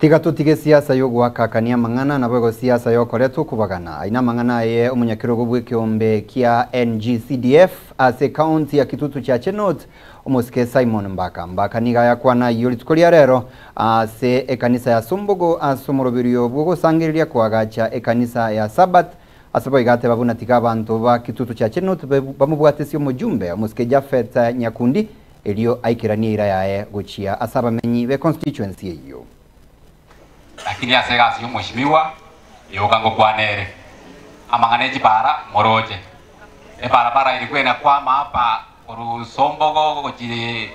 Tiga totige siasa y'ogoakakania amang'ana, naboigo siasa y'okoreta okobagana. Ayio namang'ana aye omonyakerogo bw'ekeombe kia NGCDF ase ekaunti ya Kitutu Chache North, omosike Simon Mbaka. Mbaka nigo ayakwana ayio rituko ria rero ase ekanisa ya Sumbugu ase omoroberio bw'ogosangereria koagacha ekanisa ya Sabbath. Ase boigo ateba buna tiga abanto ba Kitutu Chache North bamobwatesie omojumbe omosike Japhet Nyakundi Erio aikeranie eira yaye gochia ase abamenyi be constituency eyio. Lakini ase egasi y'omoshimiwa yoka ngokwana ere amang'ana e chipara moroche. Ebarabara eri kwena kwama apa korwa Sombogo gochia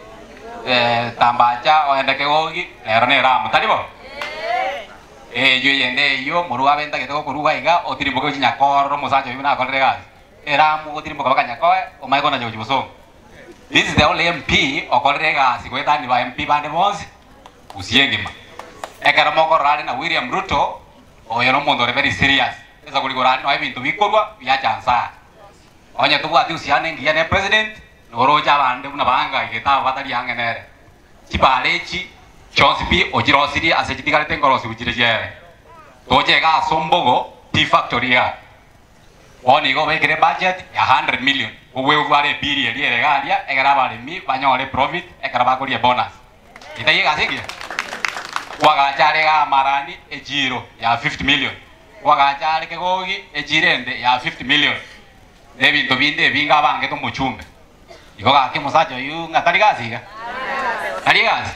Tambacha ogende Kegogi nero neramu, tari bo? Eyio eyende eyio morwe abe ntagete gokorwa iga otirimboke gochia Nyakororo omosacha oyio buna akorire egasi. Eramu ogotirimboka mpaka Nyakoe omanye konacha gochia bosongo. This is the only MP okorire egasi goetania ba MP bande bonsi Gusii engima. Ekero mokorora are na William Ruto, oyo nomonto ore very serious. Esaku rigoro aria noe ebinto bikorwa biacha nsaa. Onye tobwati uhusiano engiya ne president, noroche abande buna baangaigete abo batari ang'e nere. Chibara echi chionsi pi ochirosirie ase chitigarete nkorosiwu chire chiere. Toche iga ase ombogo tea factory igaa. Bono igo obekire ebudget ya 100 million ogwegwara ebili eria ere iga aria egere abaremi banyore eprofit ekero bakoria ebonus. Etaiyo egasi engiya? Kwagacha are igaa Marani echiro ya 50 million, kwagacha are Kegogi echiro ende ya 50 million, na ebinto binde ebinge abangete omochumbe. Igo gaki omosacha oyio ng'a tari gasi iga? Tari egasi?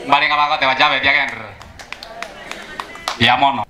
Mbare ng'a bagoteba Jabeti agenderere? Mbuya mono.